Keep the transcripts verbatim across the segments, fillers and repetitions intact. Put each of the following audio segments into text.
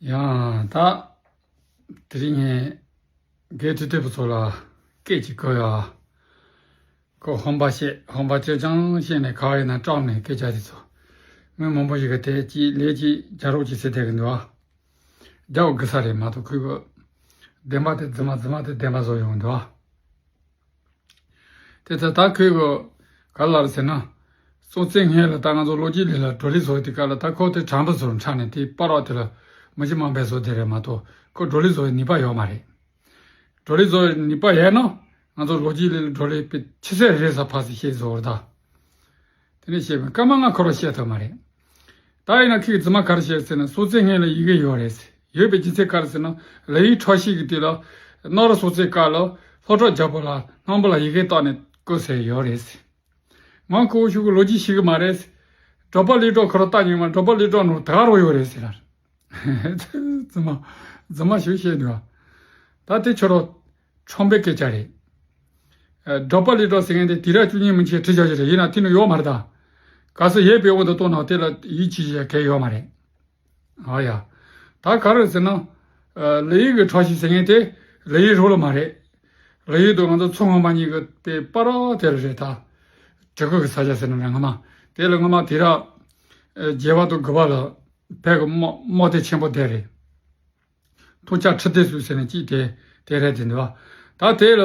ཡང་ད། དེ་རིང་ངས་རྒན་ཁྲི་ཐོན་པ་ཚོ་ལ་སྐད་ཅིག་གོ་ཡ། ཁོ་ཧོན་པ་བཤད་ཧོན་པ་ཅོ་ཅང་བཤད་ནས་ག་ཡིན་ན་བཀྲམ་ནས་སྐད་ཆ་དེ་ཚོ། མི་མང་པོ་ཞིག་གིས་དེ་ཅིག་ལས་ཅིག་རྒྱག་རོགས་ཅིག་ཟེར་བསྡད་གི་འདུག་ཨ། རྒྱག་དགོས་ས་རེད་མ་གཏོགས་ཁོས་གི། བདེན་པ་དེ་རྫུན་མ་རྫུན་མ་དེ་བདེན་པ་བཟོ་ཡོང་འདུག་ཨ། དེ་ཚོ་ད་ཁོས་གི། ག་ལ་རེད་ཟེར་ན། སྲོང་བཙན་སྔོན་ལ་ད་ང་ཚོ་ལོ་རྒྱུས་ལས་ལ་བགྲོ་གླེང་བཟོ་དེ་ག་ལ་ད་ཁོ་དེ་དྲང་པོ་བཟོ་འཕྲང་ནས་དེ་པ་རོག་དེ་ལ་མི་ཅི་མང་པས་བཟོ་དེ་རེད་མ་གཏོགས་ཁོ་བགྲོ་གླེང་བཟོ་བའི་ནུས་པ་ཡོད་མ་རེད། བགྲོ་གླེང་བཟོ་བའི་ནུས་པ་ཡོད་ན་ང་ཚོ་ལོ་རྒྱུས་ལས་ལ་བགྲོ་གླེང་པའི་ཆི་ཟེར་རེད་ས་ཕ་སི་ཤེས་བཟོ་བར་ད། དེ་ནས་བཤད་པའི་སྐར་མ་ལྔ་འཁོར་བ་བཤད་ཐུབ་མ་རེད། ད་ཡིན་ན་ཁོས་རྫུན་མ་ག་རེ་བཤད་ཟེར་ན་སྲོང་བཙན་སྔོན་ལ་ཡི་གེ་ཡོད་རེད་ཟེར། ཡོད་པའི་རྒྱུ་མཚན་ག་རེ་ཟེར་ན་ལི་ཡི་ཁྲོ་ཤིས་ཀྱི་དུས་ལ། གནམ་རི་སྲོང་བཙན་སྐབས་ལ་ལྷོ་བྲག་རྒྱལ་པོ་ལ་སྣམ་བུ་ལ་ཡི་གེ་བཏགས་ནས་བཀོད་ཟེར་ཡོད་རེད་ཟེར། ང་ཁོ་བོ་ཤུག་གི་ལོ་རྒྱུས་ཤེས་གི་མ་རེད་ཟེར། འབྲོག་པ་ལི་གྲོགས་ཁོ་ར་ལྟ་མྱོང་མ་འབྲོག་པ་ལི་གྲོགས་ནོར་ད་ག་རོ་ཡོད་རེད་ཟེར་ལ། རྫུན་མ། རྫུན་མ་ཞིག་བཤད་འདུག་ཨ། ད་དེ་ཁྱོད་རོ། ཁྲོམ་པའི་སྐད་ཆ་རེད། ཨ། འབྲོག་པ་ལི་གྲོགས་ཟེར་མཁན་དེ་དུས་རབས་བཅུ་གཉིས་མན་ཆད་ཁྲི་བཞི་བཞི་རེད་ཡིན་ན་དེ་ནི་ཡོད་མ་རེད་ད། གལ་སྲིད་ཡོད་པའི་དབང་དུ་གཏོང་ན་དེ་ལ་ཡིད་ཆེས་བྱེད་མཁན་ཡོད་མ་རེད། ཨ་ཡ། ད་ག་རེ་ཟེར་ན། ཨ། ལི་ཡི་གི་ཁྲོ་ཤིས་ཟེར་མཁན་དེ་ལི་ཡི་རོ་ལ་མ་རེད། ལི་ཡི་དུ་ང་ཚོ་མཚོ་སྔོན་མ་གཉིས་ཀྱི་དེ་པ་ར་དེ་ལ་རེད་ད། གྲི་གུ་གི་ས་ཆ་ཟེར་ན་རེད་སྔ་མ། དེ་ལ་སྔ་མ་དུས་རབས། ཨ། བརྒྱད་པ་དང་དགུ་པ་ལ། བོད་ཀྱི་དམག་དམག་སྡེ་ཆེན་པོ་དེ་རེད། ཐུགས་ཅག་ཁྲི་ལྡེ་སུ་ཟེར་ནས་ཅིག་དེ་དེ་རེད་དེ་འདུག་ད་དེ་ལ་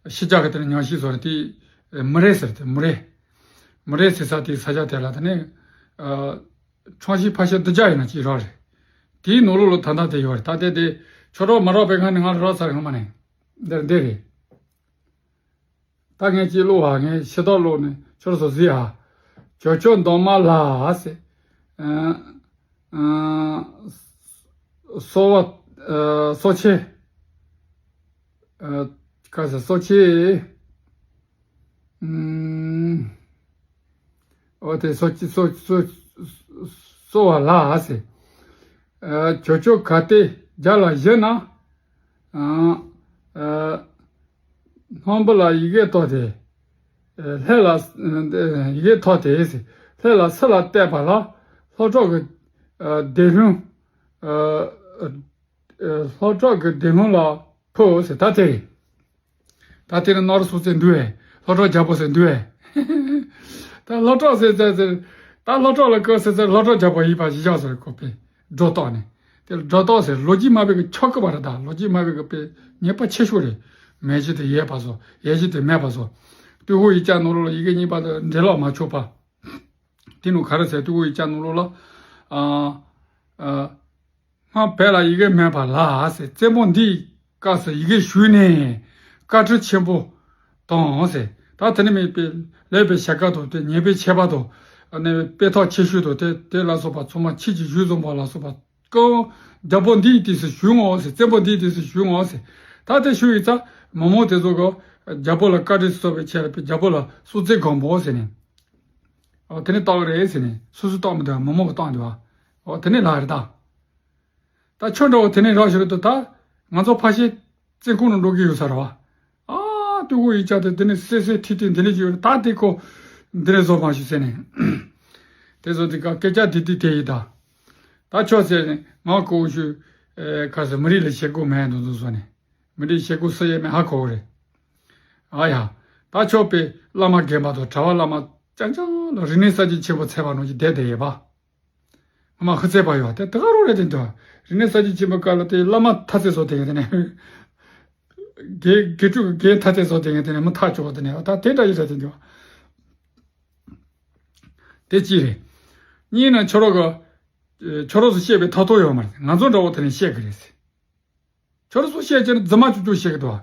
ཕྱི་རྒྱལ་གྱི་དེ་ལ་ཉམས་ཞིབ་བཟོ་རེད་དེ། མུ་རེ་ཟེར་དེ་མུ་རེ། མུ་རེ་ཟེར་ས་དེ་ས་ཆ་དེ་ལ་དེ་ནས། ཨ། ཁྲོམ་ཤིང་ཕ་ཤ་དུ་ཅག་ཡིན་ན་ཅིག་རོགས་རེད། དེའི་ནང་ལོགས་ལ་ད་ལྟ་དེ་ཡོད་རེད་ད་དེ་དེ། ཁྱོད་རོགས་མ་རོགས་པའི་ཁ་ནས་ང་རོགས་ཚར་ཡོང་མ་ནས། འདིར་འདི་རེད། ད་ངས་ཅིག་ཀློག་ཨ། ངས་ཤེས་རྟོགས་ཀློག་ནས་ཁྱོད་ཚོ་གཟིགས་ཨ། ཇོ་ཇོ་མདོག་དམར་ལ་ཟེར། ཨ། ཨ། སོ་བ། ཨ། སོ་ཆེ། ཨ། ག་ཟེར་སོ་ཆེ། ཨུམ། འོ་དེ་སོ་ཆེ་སོ་སོ་སོ་བ་ལ་ཟེར། ཨ། ཇོ་ཇོ་ག་སྟེ་རྒྱ་ལ་བཞི་ན། ཨ། ཨ། སྣམ་བུ་ལ་ཡི་གེ་ཐོགས་ཏེ། ལྷས་ལ། ཡི་གེ་ཐོགས་ཏེ། ལྷས་ལ་སུ་ལ་བལྟས་པ་ལ། ལྷོ་བྲག་གི། ཨ། སྡེ་སྣོད། ཨ། ལྷོ་བྲག་གི་སྡེ་སྣོད་ལ་ཕུལ་ཟེར་ད་དེ་རེད། ད་དེ་ནི་གནམ་རི་སྲོང་བཙན་འདུག་བས། ལྷོ་བྲག་རྒྱལ་པོ་ཟེར་འདུག་བས། ད་ལྷོ་བྲག་ཟེར་ཟེར་ཟེར། ད་ལྷོ་བྲག་ལ་བཀོད་ཟེར་ཟེར་ལྷོ་བྲག་རྒྱལ་པོ་ཡིན་པ་གཞི་བཞག་ཟེར་བཀོད་པས་སྒྲོ་བཏགས་ནས། དེ་ལ་སྒྲོ་བཏགས་ཟེར་ལོ་རྒྱུས་སྨྲ་བའི་གི་ཆོ་ག་པ་རེད་ད། ལོ་རྒྱུས་སྨྲ་བའི་གི་དཔེ་ཉེས་པ་ཆེ་ཤོས་རེད། མེད་གཞི་དེ་ཡོད་པ་བཟོ། ཡོད་གཞི་དེ་མེད་པ་བཟོ། ཏུའུ་ཧུའུ་ཡིག་ཆ་ནང་ལོགས་ལ་ཡི་གེ་གཉིས་པ་དང་འབྲེལ་ལོག་མ་ཆོག་པ། དེ་ནང་ག་རེ་ཟེར་ཏུའུ་ཧུའུ་ཡིག་ཆ་ནང་ལོགས་ལ། ཨ། ཨ། སྔར་བོད་ལ་ཡི་གེ་མེད་པ་ལ་ཟེར། བཙན་པོ་འདིས་སྐབས་སུ་ཡི་གེ་ཞུས་ནས་བཀའ་དྲིན་ཆེན་པོ་དང་ཟེར། ད་དེ་ནི་མེད་པའི་ལེགས་པའི་བྱ་དགའ་དང་དེ་ཉེས་པའི་ཆད་པ་དང་། ཨ་ནི་དཔེ་ཐོག་ཆེ་ཤོས་དང་དེ་དེ་ལ་སོགས་པ་ཚང་མ་ཁྱེད་ཀྱིས་ཞུས་སོང་བ་ལ་སོགས་པ་ཀོ། རྒྱལ་པོ་འདིའི་དུས་སུ་ཞུས་འོང་ཟེར། བཙན་པོ་འདིའི་དུས་སུ་ཞུས་འོང་ཟེར། ད་དེ་ཞུ་ཡི་ཙ་མི་མང་དེ་ཚོ་གི་རྒྱལ་པོ་ལ་བཀའ་དྲིན་གསོ་བའི་ཆེད་ལ་པའི་རྒྱལ་པོ་ལ་སྲོག་རྩེ་སྒམ་པོ་ཟེར་ནས། ཨོ་དེ་ནི་རྟགས་རེད་ཟེར་ནས་སོ་སོ་རྟགས་མི་འདུག་མི་མང་གི་རྟགས་འདུག་ཨོ་དེ་ནི་ལ་རེད་ད། ད་ཁྱོད་འདྲ་བོ་དེ་ནས་རག་ཞིག་རེད་དོ། ད་ང་ཚོ་ཕ་ཤེ་བཙན་ཁོང་ནང་འགྲོ་གི་ཡོད་ས་རེད་བ། ཨ་ཏུ་གུ་ཡི་ཅག་དེ་དེ་ནས་སེ་སེ་ཐི་ཐི་འདི་ནས་ཅིག་ཡོད་རེད། ད་དེ་ཁོ་འདི་ནས་བཟོ་མ་ཞིག་ཟེར་ནས། དེ་བཟོ་དེ་ཀ་སྐད་ཆ་དེ་དེ་དེ་ཡིན་ད། ད་ཁྱོད་ཟེར་ནས་ང་ཁོ་ཤུ་ཁ་སེ་མི་རིགས་ལ་བྱེད་སྒོ་མེད་འདུག་འདུག་བཟོ་ནས། མི་རིགས་བྱེད་སྒོ་སུ་ཡས་མེད་ཧ་གོ་གི་རེད། ཨ་ཡ། ད་ཁྱོད་པའི་བླ་མ་རྒན་པ་དང་གྲྭ་བ་བླ་མ་ཅང་ཅང་ལ་རིག་གནས་གསར་བརྗེ་ཆེན་པོ་ཚད་པ་ནང་གི་བསྡད་བསྡད་ཡོད་པ། ང་མ་ཧུ་ཚེ་པ་ཡོད་དེ་དེ་ག་རོ་རེད་དེ་འདུག་རིག་གནས་གསར་བརྗེ་ཆེན་པོའི་སྐབས་ལ་དེ་བླ་མ་ཐ་ཚད་བཟོ་དེ་ཡིན་དེ་ནས། དགེ་དགེ་ཕྲུག་གི་རྒན་ཐ་ཚད་བཟོ་དེ་ཡིན་དེ་ནས་མི་ཐག་ཆོད་དེ་ནས་ད་དེ་འདྲ་ཡིན་ས་དེ་འདུག་དེ་གཅིག་རེད། གཉིས་ནི་ཁྱོད་རོགས་གི་ཁྱོད་རོགས་སུ་བཤད་པའི་ཐ་ཐོ་ཡོད་མ་རེད། ང་ཚོ་འདྲ་བོ་དེ་ནས་བཤད་གི་རེད། ཁྱོད་རང་ཚོ་བཤད་ཀྱི་ན་རྫུན་མ་ཅུ་ཅུ་བཤད་ཀྱི་འདུག་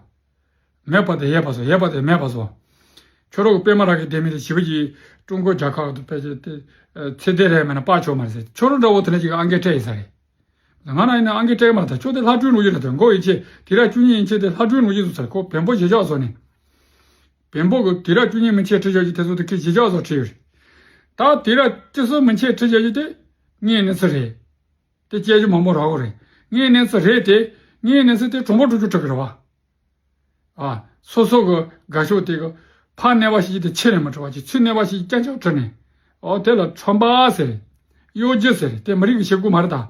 བ། མེད་པ་དེ་ཡོད་པ་བཟོ། ཡོད་པ་དེ་མེད་པ་བཟོ། ཁྱོད་རང་གི་པད་མ་ར་གི་ལྡེ་མིག་དེ་ཞི་བ་གྱིས་ཀྲུང་གོ་རྒྱལ་ཁབ་ཏུ་ཕལ་ཆེར་དེ་ཚེ་འདས་རེད་མེད་ན་དཔའ་ཆོག་མ་རེད་ཟེར། ཁྱོད་རང་འདྲ་བོ་དེ་འདྲ་ཅིག་ཨང་ཀི་སྤྲད་ཡིན་ས་རེད། ང་རང་ཡིན་ན་ཨང་ཀི་སྤྲད་མ་ཐག་ཁྱོད་དེ་ལྷ་སྒྲོན་ནོར་བུ་རེད་དོ། མགོ་ཡིན་ཆེ་དུས་རབས་བཅུ་གཉིས་ཡིན་ཆེ་དེ་ལྷ་སྒྲོན་ནོར་བུ་བཟོ་ས་རེད། ཁོ་བོན་པོ་གཞིས་ཆགས་བཟོ་ནས། བོན་པོ་གི་དུས་རབས་བཅུ་གཉིས་མན་ཆད་ཁྲི་བཞི་བཞི་དེ་ཚོ་དེ་ཁོས་གཞིས་ཆགས་བཟོ་ཁྲིད་ཡོད་རེད། ད་དུས་རབས་བཅུ་གསུམ་མན་ཆད་ཁྲི་བཞི་བཞི་དེ་ངའི་གནས་ཚུལ་རེད། དེ་སྐྱེས་རྒྱུ་མང་པོ་རག་གི་རེད། ངའི་གནས་ཚུལ་རེད་དེ། ངའི་གནས་ཚུལ་དེ་གྲུང་པོ་གྲུང་ཆུ་གྲུ་གི་རེད་བ། ཨ། སོ་སོ་གི་དགའ་ཕྱོགས་དེ་གི་ཕར་གནས་པ་ཞིག་དེ་ཕྱི་ནས་མི་གྲུ་བ་ཅིག་ཚུར་གནས་པ་ཞིག་རྐྱང་རྐྱང་གྲུ་ནས། ཨོ་དེ་ལ་ཁྲོམ་པ་ཟེར། གཡོ་སྒྱུ་ཟེར། དེ་མི་རིགས་ཀྱི་བྱེད་སྒོ་མ་རེད་ད།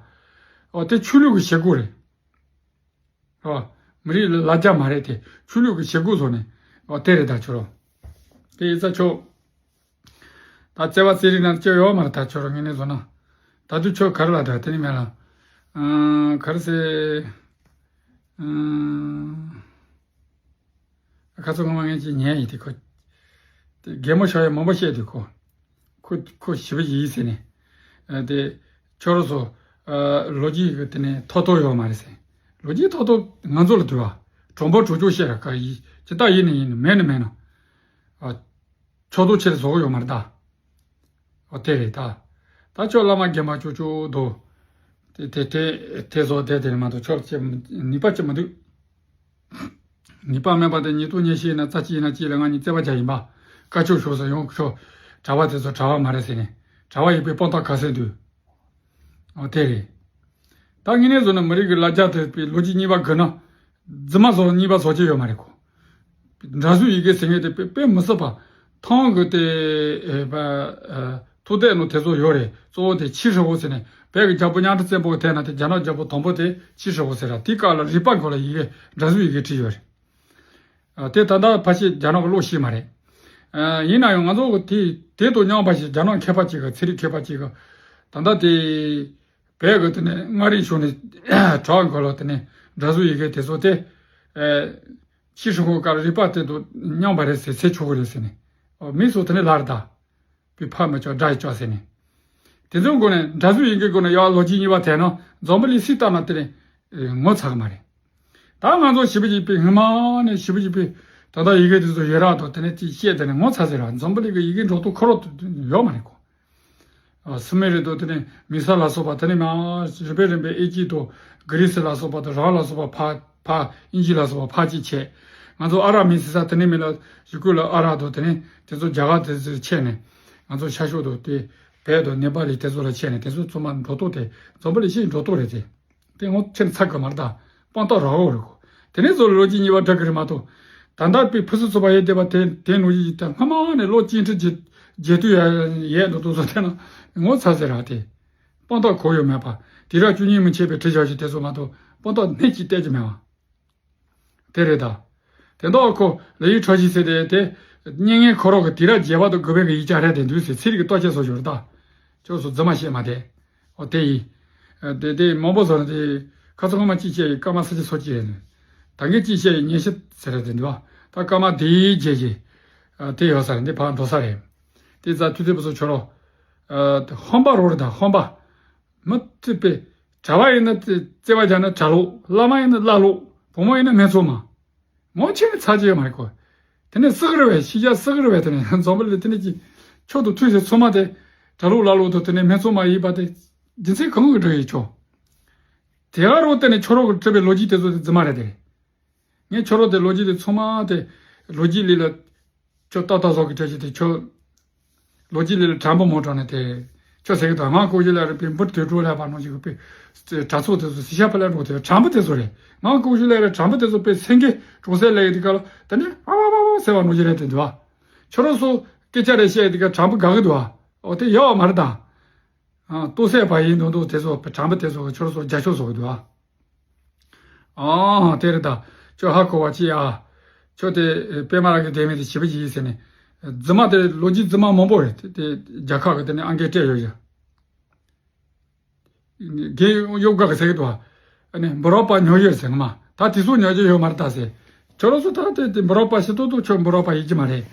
ཨོ་དེ་ཆོས་ལུགས་ཀྱི་བྱེད་སྒོ་རེད། ཨོ། མི་རིགས་ལ་ལ་རྒྱ་མ་རེད་དེ། ཆོས་ལུགས་ཀྱི་བྱེད་སྒོ་བཟོ་ནས། ཨོ་དེ་རེད་ད་ཁྱོད་རང་། དེ་ཡིན་ཙང་ཁྱོད། ད་བརྩེ་བ་བརྩེ་རིགས་ནང་སྐྱོ་ཡོད་མ་རེད་ད་ཁྱོད་རང་ངེས་ནས་བཟོ་ན། ད་དུས་ཁྱོད་ག་རེ་ལ་འདྲ་དེ་ནི་མེད་ལ། ཨང་ག་རེ་ཟེར། ཨང་། ཁ་སང་ངོ་མ་ངས་ཅིག་ཉན་ཡིན་དེ་ཁོ། དེ་གད་མོ་ཤོར་ཡ་མང་པོ་བཤད་དུས་ཁོ། ཁོ་ཁོ་ཞི་བ་ཡིན་ཟེར་ནས། ཨ་དེ། ཁྱོད་རང་ཚོ། ཨ་ལོ་རྒྱུས་ཀྱི་དེ་ནས་ཐོག་ཐོག་ཡོད་མ་རེད་ཟེར། ལོ་རྒྱུས་ཐོག་ཐོག་ང་ཚོ་ལ་དུས་བ། གྲོང་པ་གྲོང་ཆོག་བཤད་ར་ཀ་ཡིས་ཇི་ལྟ་ཡིན་ནི་ཡིན་ནི་མེད་ནི་མེད་ན། ཨ། ཕྱོགས་གཏོགས་ཆེར་བཟོ་གི་ཡོད་མ་རེད་ད། ཨོ་དེ་རེད་ད། ད་ཁྱོད་བླ་མ་རྒན་པ་ཅོ་ཅོ་དོ། དེ་དེ་དེ་དེ་བཟོ་དེ་དེ་མ་གཏོགས་ཁྱོད་ཅེ་ནུས་པ་ཅི་མི་འདུག་ནུས་པ་མེད་པ་དེ་ཉིས་སྟོང་ཉི་ཤུ་ཡིན་ན་རྩ་གཅིག་ཡིན་ན་གཅིག་ལ་ང་གཉིས་བརྩེ་བ་རྒྱ་ཡིན་པ། བཀའ་ཆོས་ཤོག་ཟེར་ཡོང་ཁྱོད། གྲྭ་བ་དེ་ཚོ་གྲྭ་བ་མ་རེད་ཟེར་ནས། གྲྭ་བ་ཡིན་པའི་དཔང་རྟགས་ག་ཚད་འདུག་ཨོ་དེ་རེད། ད་དངོས་གནས་བཟོ་ན་མི་རིགས་ཀྱི་ལ་རྒྱ་དེ་པའི་ལོ་རྒྱུས་གཉིས་པ་དགོས་ན། རྫུན་མ་བཟོ་གཉིས་པ་བཟོ་ཆེ་ཡོད་མ་རེད་ཁོ། འདྲ་བཟོའི་ཡི་གེ་ཟེར་མཁན་དེ་དཔེ་དཔེ་མི་སྲིད་པ། ཐང་གི་དེ་ཨེ་པ་ཨ་ཐུག་དེ་ནོ་དེ་ཚོ་ཡོད་རེད། གཙོ་བོ་དེ་ཆི་ཧྲི་ཧོ་ཟེར་ནས་བོད་ཀྱི་རྒྱལ་པོ་གཉའ་ཁྲི་བཙན་པོ་གི་དེ་ན་དེ་རྒྱ་ནག་རྒྱལ་པོ་དང་པོ་དེ་ཆི་ཧྲི་ཧོ་ཟེར་ར་དེའི་སྐབས་ལ་རིག་པ་གོ་ལ་ཡི་གེ་འདྲ་བཟོའི་ཡི་གེ་བྲིས་ཡོད་རེད། ཨ་དེ་ད་ལྟ་ཕལ་ཆེར་རྒྱ་ནག་གི་ཀློག་ཤེས་མ་རེད། ཨ་ཡིན་ན་ཡང་ང་ཚོ་གི་དེ་དེ་དང་མཉམ་པ་ཞིག་རྒྱ་ནག་མཁས་པ་གཅིག་གི་ཚན་རིག་མཁས་པ་གཅིག་གི་ད་ལྟ་དེ་བོད་གི་དེ་ནས་མངའ་རིས་ཕྱོགས་ནས་གྲགས་གོ་ལ་དེ་ནས་འདྲ་བཟོའི་ཡི་གེ་དེ་ཚོ་དེ། ཨ་ཆི་ཧྲི་ཧོ་ཀ་རིག་པ་དེ་དང་མཉམ་པ་རེད་ཟེར་ཟེར་ཆོག་གི་རེད་ཟེར་ནས། ཨོ་མི་ཚོ་དེ་ནས་ལར་ད། པའི་ཕ་མི་ཆོག་དགྲ་ཡི་ཆོག་ཟེར་ནས། དེ་ཚོའི་སྒོ་ནས་འདྲ་བཟོའི་ཡི་གེ་སྒོ་ནས་ཡག་ལོ་རྒྱུས་གཉིས་པ་དེ་ནང་འཛམ་བུ་གླིང་སྲིད་ལྟ་ན་དེ་ནས་ངོ་ཚ་གི་མ་རེད། ད་ང་ཚོ་ཞི་བ་ཞིག་པའི་སྔོན་མ་ནས་ཞི་བ་ཞིག་པའི་ད་ལྟ་ཡི་གེ་དེ་ཚོ་ཡོད་རག་དང་དེ་ནས་དེ་བཤད་དེ་ནས་ངོ་ཚ་ཟེར་ར་འཛམ་བུ་གླིང་གི་ཡི་གེ་འགྲོ་སྟངས་ཁོ་རང་ཡོད་མ་རེད་གོ། ཨ་སུ་མེ་རི་དང་དེ་ནས་མི་ས་ལ་སོགས་པ་དེ་ནས་མ་རིམ་པས་རིམ་པས་ཨེ་ཇི་དང་གྷི་རི་སི་ལ་སོགས་པ་དང་རང་ལ་སོགས་པ་ཕ་ཕ་དབྱིན་ཇི་ལ་སོགས་པ་ཕ་གཅིག་བྱས། ང་ཚོ་ཨ་ར་མི་སི་ས་དེ་ནས་མི་ལ་ཞུ་ཀུ་ལ་ཨ་ར་དང་དེ་ནས་དེ་ཚོ་རྒྱ་གར་དེ་ཚོ་ཆས་ནས་ང་ཚོ་ཤར་ཕྱོགས་དང་དེ་བལ་དང་ནེ་པ་ལི་དེ་ཚོ་ལ་ཆས་ནས་དེ་ཚོ་ཚང་མ་འགྲོ་ཐོག་དེ་འཛམ་བུ་གླིང་ཕྱིའི་འགྲོ་ཐོག་རེད་དེ། དེ་ངོ་ཆེར་ཚ་གི་མ་རེད་ད། དཔང་རྟགས་རག་འོ་རེད་གོ། དེ་ནས་བཟོ་ལོ་རྒྱུས་གཉིས་པ་འདྲ་གི་རེད་མ་གཏོགས། ད་ལྟ་པའི་ཕུ་སུ་ཚོ་བ་ཡེ་བསྡད་པ་དེ་དེ་ལོ་རྒྱུས་ཀྱི་ད་སྔ་མ་ནས་ལོ་གཅིག་ཁྲི་བརྒྱད་བརྒྱད་དུས་ཡ་ཡས་འགྲོ་དུས་སོ་དེ་ན་ངོ་ཚ་ཟེར་ར་དེ། དཔང་རྟགས་གོ་ཡོད་མེད་པ། དེ་ར་བཅུ་གཉིས་མི་ཆད་པའི་ཁྲི་བཞག་ཞིག་དེ་ཚོ་མ་གཏོགས་དཔང་རྟགས་སྣེ་གཅིག་བལྟས་ཀྱི་མེད་པ། དེ་རེད་ད། དེ་འདྲ་ཁོ་ལ་ཡི་ཁྲོ་ཞིག་ཟེར་ཏེ་དེ། རྙེད་མཁན་ཁོ་རང་གི་དེ་ར་རྒྱལ་བ་དང་རྒོད་པའི་གི་ཡིག་ཆ་རེད་དེ་འདུག་ཟེར་ཚེ་རིང་གི་ལྟོ་ཆས་བཟོ་ཞོར་ད། ཁྱོད་ཚོ་རྫུན་མ་བཤད་མ་བསྡད། ཨོ་དེ་ཡིན། ཨ་དེ་དེ་མང་པོ་བཟོ་ན་དེ། ཁ་ཚ་ཁ་མ་གཅིག་བཤད་ཡི་ཀ་མ་ས་ཆ་སོ་གཅིག་རེད། ད་གིན་གཅིག་བཤད་ཡི་ཉན་ཤེས་ཟེར་ར་དེ་འདུག་ཨ། ད་ཀ་མ་དེ་ཡི་རྗེས་ཀྱི། ཨ་དེ་ཡོད་ས་རེད་འདི་ཕར་འགྲོ་ས་རེད། དེ་ཙ་དུས་དེ་བུ་ཚོ་ཁྱོད་རོ། ཨ་དེ་ཧོན་པ་རོ་རེད་ད་ཧོན་པ། མི་ཐུབ་པའི། གྲྭ་བ་ཡིན་ན་དེ་བརྩེ་བ་རྒྱག་ན་གྲྭ་ལོག་བླ་མ་ཡིན་ན་བླ་ལོག་བུ་མོ་ཡིན་ན་སྨད་འཚོང་མ། ངོ་ཆེ་ནི་ཚ་རྒྱུ་ཡོད་མ་རེད་གོ། དེ་ནས་སྲིད་གི་རེད་བས་ཤི་རྒྱ་སྲིད་གི་རེད་བས་དེ་ནས་འཛམ་བུ་གླིང་དེ་ནས་ཀྱི། ཁྱོད་དང་ཐུག་ཟེར་ཚང་མ་དེ། གྲྭ་ལོག་བླ་ལོག་དང་དེ་ནས་སྨད་འཚོང་མ་ཡིན་པ་དེ། རྒྱུ་མཚན་གང་གི་འགྲོ་ཡི་ཆོག་དེ་ག་རོ་བལྟས་ནས་ཁྱོད་རོག་གི་སྤྲད་པའི་ལོ་རྒྱུས་དེ་ཚོ་དེ་རྫུན་མ་རེད་དེ། ངས་ཁྱོད་རོག་དེ་ལོ་རྒྱུས་དེ་ཚང་མ་དེ། ལོ་རྒྱུས་ལི་ལ། ཁྱོད་ཏག་ཏག་བཟོ་གི་བྲལ་ཞིག་དེ་ཁྱོད། ལོ་རྒྱུས་ལི་ལ་དྲང་པོ་མོ་དྲང་ནས་དེ། ཁྱོད་ཟེར་གི་དང་ང་ཀོ་ཞི་ལ་རེ་པའི་འབུར་དོད་འགྲོ་ལས་པ་ནོ་ཞིག་པའི། དྲ་ཚོགས་དེ་ཚོ་སི་ཤ་པ་ལ་འགྲོ་དེ་དྲང་པོ་དེ་ཚོ་རེད། ང་ཀོ་ཞི་ལ་རེ་དྲང་པོ་དེ་ཚོ་པའི་སེང་གེ་གྲོང་གསེབ་ལ་ཡི་དེ་ག་ལ་དེ་ནས་ཨ་བ་བ་བ་ཟེར་བ་ནོ་ཞིག་རེད་དེ་འདུག་ཨ། ཁྱོད་རོག་སོ་སྐད་ཆ་རེ་བཤད་དེ་ག་དྲང་པོ་དགའ་གི་འདུག་ཨ། འོ་དེ་ཡོད་མ་རེད་ད། ཨ་ལྟོ་ཟས་པ་ཡིན་མདོག་མདོག་དེ་ཚོ་དྲང་པོ་དེ་ཚོ་ཁྱོད་ཚོ་རྒྱ་ཆོག་བཟོ་གི་འདུག་ཨ། ཨ་དེ་རེད་ད། ཁྱོད་ཧ་གོ་བ་ཅི་ཨ། ཁྱོད་དེ་པད་མ་ར་གི་དེ་མེད་དེ་བྱིས་པ་ཅི་ཡིན་ཟེར་ནས། རྫུན་མ་དེ་ལོ་རྒྱུས་རྫུན་མ་མང་པོ་རེད་དེ་དེ་རྒྱལ་ཁབ་གི་དེ་ནས་ཨང་ཀི་སྤྲད་ཡོད་ཡ། རྒན་གཡོག་དགའ་གི་ཟེར་གི་འདུག་ཨ། ཨ་ནི་འབུ་རོགས་པ་ཉོ་ཡོད་ཟེར་ང་མ། ད་དེ་ཚོ་ཉོ་རྒྱུ་ཡོད་མ་རེད་ད་ཟེར། ཁྱོད་རང་ཚོ་ད་དེ་དེ་འབུ་རོགས་པ་ཤི་ཏོག་ཏོག་ཁྱོད་འབུ་རོགས་པ་ཡིན་གྱི་མ་རེད།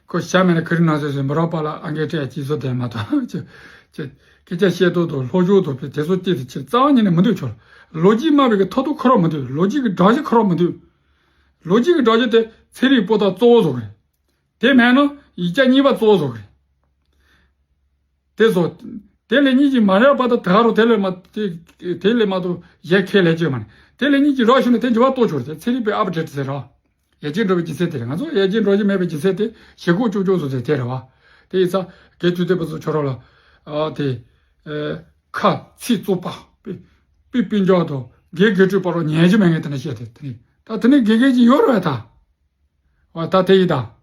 ཁོ་ཤ་མེད་ན་ཁི་རི་ན་ཟེར་ཟེར་འབུ་རོགས་པ་ལ་ཨང་ཀི་སྤྲད་ཅི་བཟོ་དེ་མ་གཏོགས་ཅི། ཅི། སྐད་ཆ་བཤད་ཏོག་ཏོག་ལྷོ་ཕྱོགས་དང་དེ་ཚོ་སྐྱེས་དེ་ཕྱིར་རྩ་བ་ཉིད་ནས་མི་འདུག་ཁྱོད། ལོ་རྒྱུས་སྨྲ་བའི་གི་ཐོག་ཐོག་ཁོ་རང་མི་འདུག་ལོ་རྒྱུས་ཀྱི་སྒྲ་གཞི་ཁོ་རང་མི་འདུག་ལོ་རྒྱུས་ཀྱི་སྒྲ་གཞི་དེ་ཚན་རིག་པོ་ཏ་གཙོ་བོ་བཟོ་གི་རེད། དེ་མེད་ན་ཡིག་ཆ་གཉིས་པ་གཙོ་བོ་བཟོ་གི་རེད། དེ་ཚོ། དེ་ལས་གཉིས་ཀྱི་མ་རེད་པ་ད་དེ་ག་རུ་དེ་ལས་མ་དེ། དེ་ལས་མ་གཏོགས་གཞན་ཁས་ལེན་གྱི་མ་རེད། དེ་ལས་གཉིས་ཀྱི་རག་ཤུ་ནི་དེ་འགྱུར་བ་གཏོང་ཆོག་རེད་ཚན་རིག་པའི་ཨབ་ཌེ་ཊི་ཟེར་ར། ཡར་རྒྱས་འགྲོ་བའི་རྒྱུ་མཚན་དེ་རེད། ང་ཚོ་ཡར་རྒྱས་འགྲོ་རྒྱུ་མེད་པའི་རྒྱུ་མཚན་དེ་ཞེ་གོག་ཅོག་ཅོག་བཟོ་ཚེ་དེ་རེད་བ། དེ་ཡིན་ཙང་དགེ་ཚུལ་ལྡན་པ་ཚོ་ཁྱོད་རང་ལ། ཨ་དེ། ཨ་ཁ་ཚིག་བཙོག་པ། པི་པི་པི་འཇོག་དང་དགེ་དགེ་ཕྲུག་པ་རོ་ཉན་གྱི་མེད་ངས་དེ་ནས་བཤད་དེ་དེ་ནས་ད་དེ་ནས་དགེ་རྒན་གྱི་ཡོད་རེད་བ་ད། བ་ད་དེ་ཡིན་ད།